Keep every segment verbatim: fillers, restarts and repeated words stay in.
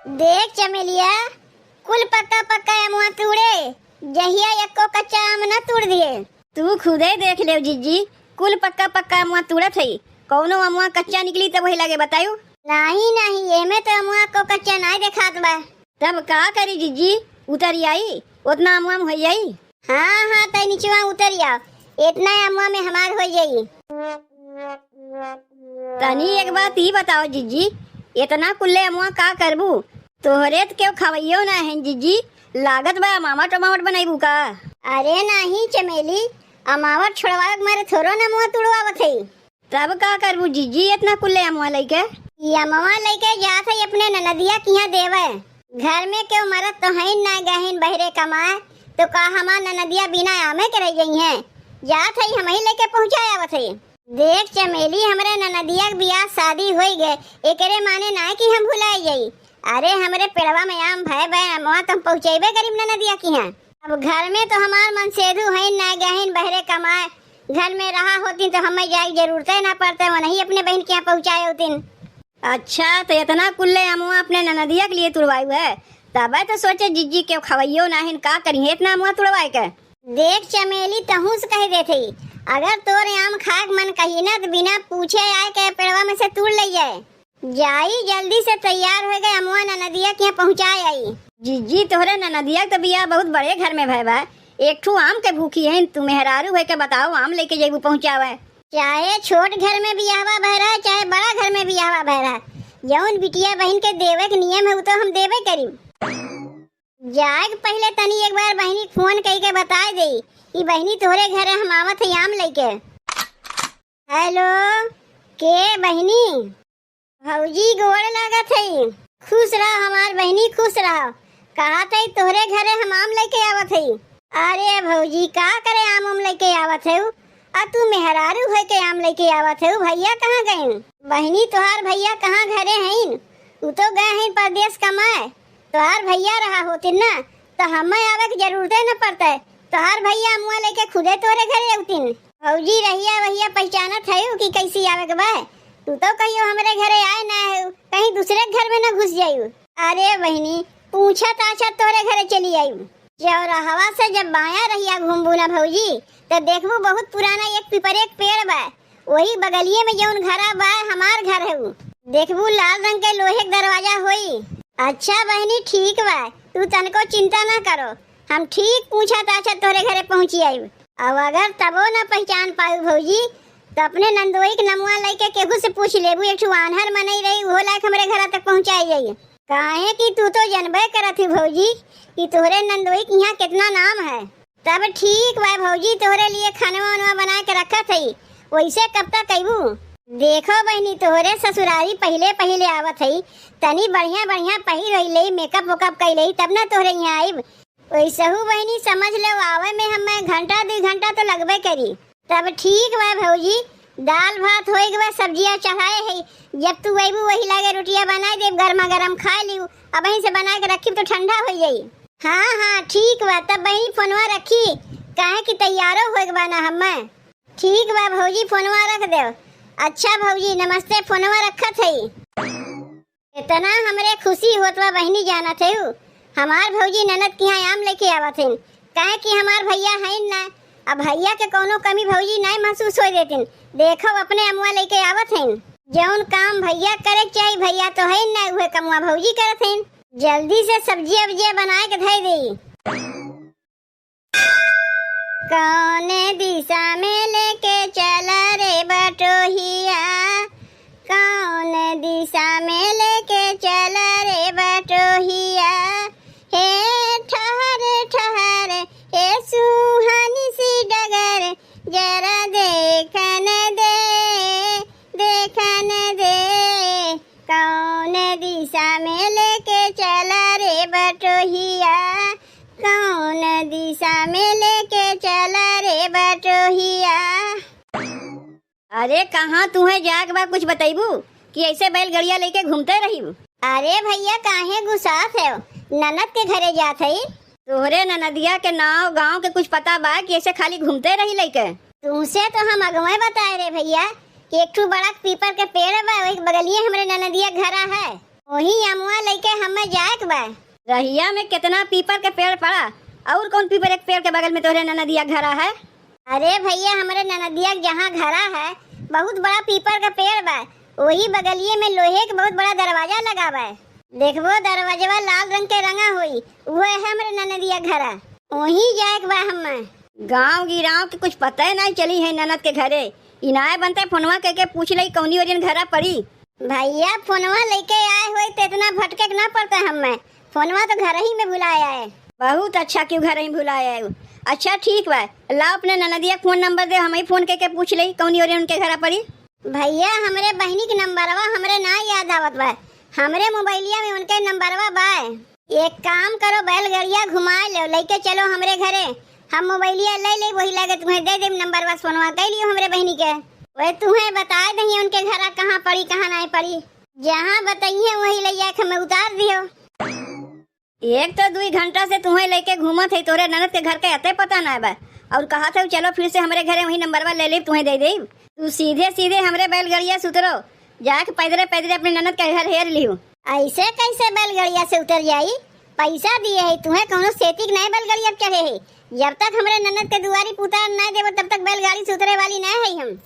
देख चमेलिया, कुल पक्का पक्का अमवा तूड़े, जहिया एक्को कच्चा आम न तूड़ दिए। तू खुदे देख लेव जिज्जी, कुल पक्का पक्का अमवा तूड़त हई, कौनो अमवा कच्चा निकली त वही लगे बतायू। नाही नाही, एमे तो अमवा को कच्चा नाही देखात बा। तब का करी जिज्जी, उतरी आई, ओतना अमवा में होइ जाई। हाँ हाँ, तै निचवा उतरी आव, एतना अमवा में हमार होइ जाई। तनी एक बात ई बताओ जिज्जी, एतना कुल्ले अमवा का करबू? तोहरे त केहू खवइयो ना है जिज्जी, लागत बा अमावट अमावट बनइबू का? अरे नाही चमेली, अमावट छोड़वावे के मारे थोरो न अमवा तुड़वावत है। तब का करबू जिज्जी एतना कुल्ले अमवा लइके? ई अमवा लइके जात है अपने ननदिया किहाँ देवे। घर में केहू मरत तो हइन ना गहिन बहरे कमाए, तो का हमार ननदिया बिना आमे के रह गई हैं? जात है हमही लइके पहुँचाए आवत है। देख चमेली, हमरे ननदिया के बियाह शादी होई गए, एकरे माने ना कि हम भुलाई जाई। अरे हमरे पेड़वा में आम भय बे, अमवा तो हम पहुँचेबे करीब ननदिया किहाँ। अब घर में तो हमार मनसेधु हइन ना गहिन बहरे कमाए, घर में रहा होती तो हमें जाए के जरूरते ना पड़ते, वनही अपने बहिन किहाँ पहुँचाए होतिन। अच्छा, तो एतना कुल्ले अमवा अपने ननदिया के लिए तुड़वायु है, तबे तो सोचे जिज्जी केहू खवइयो नाहिन, का करिहें एतना अमवा तुड़वाए के? देख चमेली, तहूँ से कह देत हई, अगर तोरे आम खाए के मन कही ना, तो बिना पूछे आए के पेड़वा में से तूड़ ले जाए। जाई, जल्दी से तैयार होइ गए, अमवा ननदिया के यहाँ पहुँचाए आई। जिज्जी, तोहरे ननदिया के तो बियाह बहुत बड़े घर में भय बा, एक ठू आम के भूखी है, तू मेहरारू होइ के बताओ, आम लेके जइबू पहुँचावे? चाहे छोट घर में बियाहवा भय रहा, चाहे बड़ा घर में बियाहवा भय रहा, जौन बिटिया बहिन के देवे के नियम है, उ तो हम देबे करी। जाए के पहिले तनी एक बार बहिनी के फोन कई के बताए दे कि बहिनी तोहरे घरे हम आवत है आम लेके। हेलो, के बहिनी? भौजी गोड़ लागत है। खुश रह हमार बहिनी, खुश रह। कहत है तोहरे घरे हम आम लेके आवत है। अरे भौजी का करे आम उम लेके आवत है? आ तू मेहरारू होइ के आम लेके आवत है, भैया कहाँ गइन? बहिनी तोहार भैया कहाँ घरे हइन? उ तो गए हइन परदेस कमाए। तोहार भैया रहा होतिन ना, तो हमें आवे के जरूरते न पड़ते। तोहार भैया अमुआ लेके खुदे तोरे घरे अउतिन। भौजी रहिया वहिया पहिचानत हयू कि कैसी आवे के बा? तू तो कहियो हमरे घरे आए ना हयू, कहीं दूसरे के घर में न घुस जायू। अरे बहिनी, पूछत आछत तोरे घरे चली आयू। चौराहवा से जब बायां रहिया घूमबू ना भौजी, तो देखबू बहुत पुराना एक पीपरे के पेड़ बा। वही बगलिए में जौन घरा बा, हमार घर है उ। देखबू, लाल रंग के लोहे के दरवाजा होई। अच्छा बहिनी, ठीक बा, तू तनको चिंता ना करो, हम ठीक पूछा ताछा तोरे घरे पहुँची आइब। अब अगर तबो ना पहचान पाऊ भौजी, तो अपने नंदोई के नमुआ लेके केहू से पूछ लेबू। एक ठो आन्हर मनई रही, उहो लायक हमरे घरा तक पहुँचाई जाई। काहे कि तू तो जनबे करत ही भौजी कि तोहरे नंदोई के यहाँ कितना नाम है। तब ठीक बा भौजी, तोहरे लिए खानवा वानवा बना के रखत हई, वैसे कब तक अइबू? देखो बहिनी, तोहरे ससुरारी पहिले पहिले आवत हई, तनी बढ़िया बढ़िया पहिर ओढ़ लेई, मेकअप वेकअप कई लेई, तब ना तोहरे यहाँ आइब। वैसहू बहिनी समझ लो, आवे में हमें घंटा दुई घंटा तो लगबे करी। तब ठीक बा भौजी, दाल भात होई गवा, सब्जिया चढ़ाए है, जब तू अइबू वही लागे रोटिया बनाए देब, गर्मा गर्म खाए लियू। अबहीं से बना के रखी तो ठंडा हो जाई। हाँ हाँ ठीक बा, तब बहिनी फोनवा रखी, काहे कि तैयारो होए के बा ना हम्मे। ठीक बा भौजी, फोनवा रख देव। अच्छा भौजी नमस्ते, फोनवा रखत हई। इतना हमरे खुशी होत बा बहिनी, जानत हऊ हमार भौजी ननद के यहाँ आम लेके आवत हईन, काहे कि हमार भैया हईन ना। अब भैया के कौनो कमी भौजी नाय महसूस होए देतिन। देखो अपने अमुआ लेके आवत हईन, जौन काम भैया करे के चाही भैया तो हईन ना, उहे कमुआ भौजी करत हईन। जल्दी से सब्जिया उब्जिया बनाए के धई देई। कौन दिशा में लेके चला रे बटोहिया, कौन दिशा में लेके चला रे बटोहिया। हे ठहर ठहर, हे सुहानी सी डगर, जरा देखन दे, देखन दे। कौन दिशा में लेके चला रे बटोहिया, कौन दिशा में लेके चला रे बटोहिया। अरे कहाँ तुहें जाए के बा, कुछ बतइबू कि ऐसे बैलगड़िया लेके घूमते रहिबू? अरे भैया काहे गुस्सात है, ननद के घरे जात है। तोहरे ननदिया के नाव गाँव के कुछ पता बा कि ऐसे खाली घूमते रही लइके? तुमसे तो हम अगवे बताए रे भैया कि एक ठो बड़ा पीपर के पेड़ बा, वही बगलिए हमरे ननदिया घरा है। वही अमुआ लइके हमें जाए के बा। रहिया में कितना पीपर के पेड़ पड़ा, और कौन पीपर एक पेड़ के बगल में तोहरे ननदिया घरा है? अरे भैया, हमरे ननदिया के जहाँ घरा है, बहुत बड़ा पीपर का पेड़ बा, वही बगलिए में लोहे के बहुत बड़ा दरवाजा लगा बा। देखबो, दरवाजवा लाल रंग के रंगा होई, उहे है हमरे ननदिया घरा। वहीं जाए के बा हमें। गाँव गिराव के कुछ पता ही नहीं चली है ननद के घरे। इनाय बनते फोनवा करके पूछ लई कौनी ओरियन घरा पड़ी। भैया, फोनवा लेके आए होई त इतना भटके के ना पड़ता हमें। फोनवा तो घर ही में भुलाए आए। बहुत अच्छा, क्यों घर ही भुलाए आए। अच्छा ठीक बा, लाओ अपने ननदिया के फोन नंबर दे, हम ही फोन करके पूछ लई कौनी ओरियन उनके घरा पड़ी। भैया, हमरे बहिनी के नंबरवा हमरे ना याद आवत बा, हमरे मोबाइलिया में उनके नंबरवा बा। एक काम करो, बैलगड़िया घुमाए लो, लइके चलो हमरे घरे, हम मोबाइलिया ले ले, वही लगे तुम्हें दे देम नंबरवा, फोनवा कइ लियो हमरे बहिनी के। वह तुम्हें बताए दही उनके घरा कहाँ पड़ी, कहाँ नहीं पड़ी, जहाँ बताइए वही ले जाके हमें उतार दियो। एक तो दुई घंटा से तुम्हें लेके घूमत है, तोरे ननद के घर के अते पता ना बा, और कहा था चलो फिर से हमरे घरे वही नंबरवा ले ले, तुम्हें दे दे। तू सीधे सीधे हमरे बैलगड़िया से उतरो, जाके पैदरे पैदरे अपने ननद के घर हेर लियो। ऐसे कैसे बैलगड़िया से उतर जाई? पैसा दिए है तुम्हें, कौनो सेती के नहीं बैलगड़िया पे चढ़े है। जब तक हमरे ननद के दुआरी पे उतार नहीं देबो, तब तक बैलगाड़ी से उतरे वाली नहीं है हम।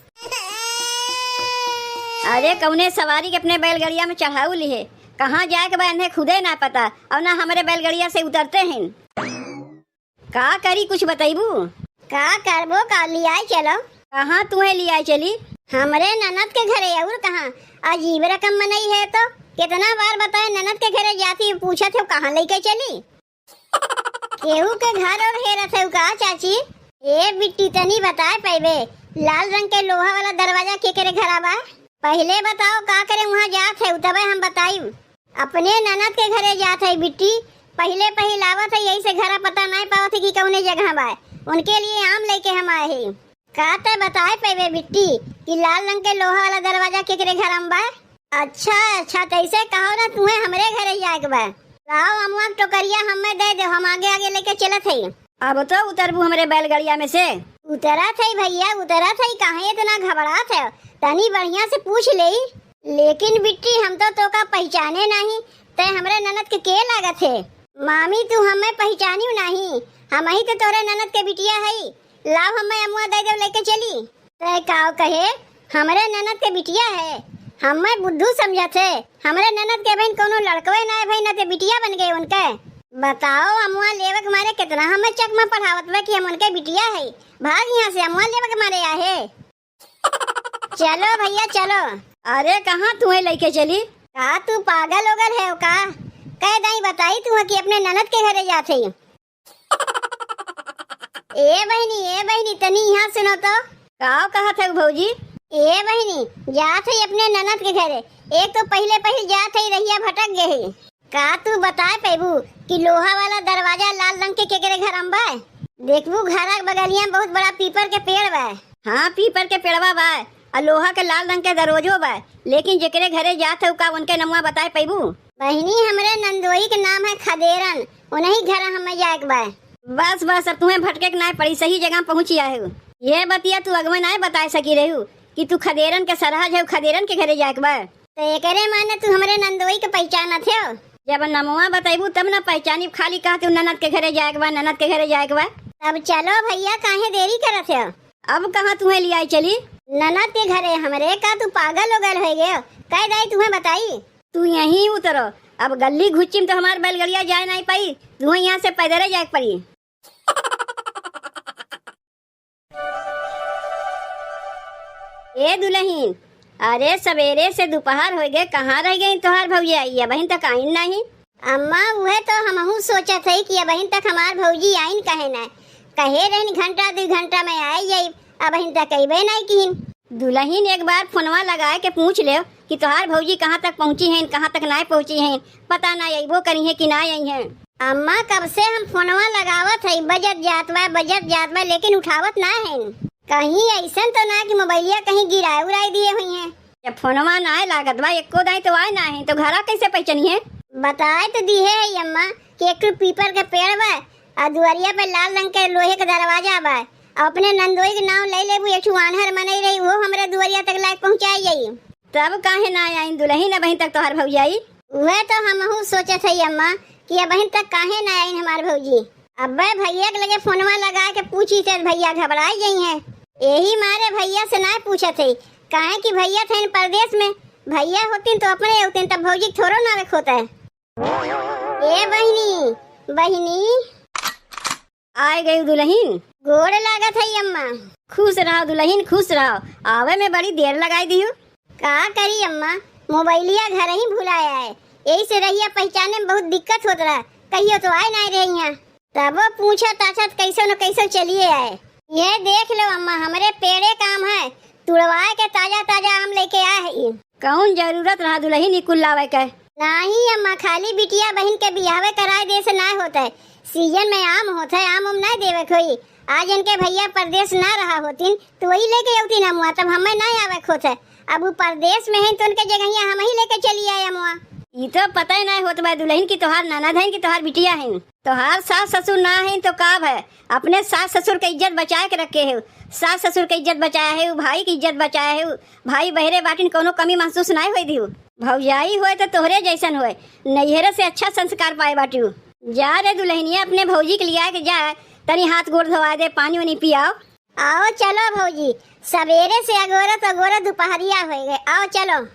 अरे, कौने सवारी के अपने बैलगड़िया में चढ़ाऊ लिहे? कहाँ जाए के बा, इन्हें खुदे ना पता, और ना हमरे बैलगड़िया से उतरते हैं। का करी, कुछ बतैबू? का करबो, का लियाए चलो। कहाँ तुम्हें लियाए चली? हमरे ननद के घरे, और कहाँ? अजीब रकम मनई है तो। कितना बार बताए, ननद के घरे जाती, पूछत हो कहाँ लेके चली। केहू के घर और हेरत है का चाची? ए बिट्टी, तनी बताए पैबे, लाल रंग के लोहा वाला दरवाजा केकरे घरा बा? पहिले बताओ का करे वहाँ जात है, तबे हम बताई। अपने ननद के घरे जात है बिट्टी, पहिले पहिल आवत है, यही से घरा पता नहीं पावत है कि कौने जगह बा। उनके लिए आम लेके हम आए हैं। का ते बताए पैबे बिट्टी कि लाल रंग के लोहा वाला दरवाजा केकरे घर में बा? अच्छा, अच्छा, तैसे कहो ना, तुम्हें हमरे घरे जाए के बा। लाओ अमुआ के टोकरिया हमें दे दो, हम आगे आगे लेके चलत है। अब तो उतरबू हमरे बैलगड़िया में से। उतरत है भैया, उतरत है, काहे इतना घबरात है? तनी बढ़िया से पूछ ले। लेकिन बिट्टी, हम तो तोका पहचाने नहीं, ते हमरे ननद के के लागत है? मामी, तू हमें पहचानियो नहीं, हम ही तो तोरे ननद के बिटिया है। लाओ हमें अमुआ दे दो, लेके चली। तै काव कहे, हमरे ननद के बिटिया है, हमें बुद्धू समझत है। हमरे ननद के बहिन कोनो लड़कवे ना है भाई, ना ते बिटिया बन गए उनके। बताओ, अमुआ लेवे के मारे कितना हमें चकमा पढ़ावत बा कि हम उनके बिटिया है। भाग यहाँ से, अमुआ लेवे के मारे आहे। चलो भैया, चलो। अरे, कहाँ तुम्हें लेके चली? का तू पागल ओगल है का? कह दई बताई तुम्हें कि अपने ननद के घरे जात है। ए बहिनी, ए बहिनी, तनी यहाँ सुनो तो। का कहत है भौजी? ए बहिनी, जात है अपने ननद के घरे। एक तो पहिले पहिल जात है, रहिया भटक गए है। का तू बताए पैबू कि लोहा वाला दरवाजा लाल रंग के केकरे घर में बा? देखबू, घर के बगलिया में बहुत बड़ा पीपर के पेड़ बा। हाँ, पीपर के पेड़वा बा, और लोहा के लाल रंग के दरवाजो बा, लेकिन जेकरे घरे जात है का उनके नमुआ बताए पैबू? बहिनी, हमरे नंदोई के नाम है खदेरन, उन्हीं घर हमें जाए के बा। बस, बस, अब तुम्हें भटके के नाय पड़ी, सही जगह पहुँची आए हो। ये बतिया तू अगवे नाय बताए सकी रही हो कि तू खदेरन के सरहज है, खदेरन के घरे जाए के बा। तो एकरे माने तू हमरे नंदोई के पहचानत हो? जब नमवा बतैबू तब ना पहचानी, खाली कहते हो ननद के घरे जाए के बा, ननद के घरे जाए के बा। तब चलो भैया, काहे देरी करत हो? अब कहाँ तुम्हें लियाई चली? ननद के घरे हमरे, का तू पागल उगल हो गए? कह दाई तुम्हें बताई। तू यहीं उतरो, अब गली घुच्ची में तो हमार बैलगड़िया जाए नहीं पाई, तुम्हें यहाँ से पैदल जाए के पड़ी। ए दुलहिन, अरे सबेरे से दोपहर हो गए, कहाँ रह गई तोहार भौजी? आई अबहिन तक आइन नहीं। अम्मा, उहे तो हमहू सोचत है कि अबहिन तक हमार भौजी आइन कहे न। कहे रहन घंटा दू घंटा में आइ जाई, अबहिन तक अइबे नहीं किन। दुलहिन, एक बार फोनवा लगाए के पूछ लेव कि तोहार भौजी कहाँ तक पहुँची हैं, कहाँ तक नाय पहुँची हैं, पता ना अइबो करी हैं कि ना आई हैं। अम्मा, कब से हम फोनवा लगावत है, बजत जात बा, बजत जात बा, लेकिन उठावत ना है। कहीं ऐसन तो ना कि मोबाइलिया कहीं गिराए उराए दिए हुई हैं। जब फोनवा ना आए लागत बा, एको दाई तो आए ना है, तो घरा कैसे पहचानी है? बताए तो दिहे है अम्मा कि एक ठो पीपर के पेड़ बा, आ दुआरिया पे लाल रंग के लोहे के दरवाजा बा। अपने नंदोई के नाव ले लेबू, एक ठो आन्हर मनई रही, वो हमरे दुआरिया तक लायक पहुँचाई जाई। तब काहे ना आई दुलहिन अबहिन तक तोहार भौजाई? वह तो हमहू सोचत हई अम्मा कि अबहिन तक काहे ना आइन हमार भौजी। अब्बे भैया के लगे फोनवा लगा के पूछी से भैया घबराई गई हैं। यही मारे भैया से ना पूछत है, काहे कि भैया थे परदेश में। भैया होतिन तो अपने होतिन, तब भौजी के थोड़ो ना रख होता है। ए बहिनी, बहिनी। आए गई दुलहिन। गोड़ लागत है अम्मा। खुश रहो दुलहिन, खुश रहो। आवे में बड़ी देर लगाई दिहु। का करी अम्मा, मोबाइलिया घर ही भुलाया है, यही से रहिया पहचाने में बहुत दिक्कत होत रहा। कहियो तो आए ना रही यहाँ। तबो पूछत ताछत कैसो न कैसो चलिए आए। ये देख लो अम्मा, हमरे पेड़े काम है, तुड़वाए के ताजा ताजा आम लेके आए है। कौन जरूरत रहा दुलहिन ई कुल लावे के? नाही अम्मा, खाली बिटिया बहिन के बियाहवे कराए दे से ना होत है। सीजन में आम होत है, आम उम ना देवे के होई। आज इनके भैया परदेश ना रहा होतिन तो वही लेके अउतिन अमुआ, तब हमें ना आवे के होत है। अब वो परदेश में है तो उनके जगहिया हम ही लेके चली आए अमुआ। ई तो पता ही ना होत बा दुलहिन कि तोहार ननद है कि तोहार बिटिया है। तोहार सास ससुर ना है तो का भय, अपने सास ससुर के इज्जत बचाए के रखे है। सास ससुर के इज्जत बचाया है, भाई की इज्जत बचाया है। भाई बहरे बाटिन, कौनो कमी महसूस ना होए दिहु। भौजाई होए तो तोहरे जैसन होए, नैहरे से अच्छा संस्कार पाए बाटिउ। जा रे दुलहिनिया, अपने भौजी के लिया के जा, तनी हाथ गोड़ धोवा दे, पानी वानी पियाओ। आओ चलो भौजी, सवेरे से अगोरत अगोरत दोपहरिया होए गए। आओ चलो।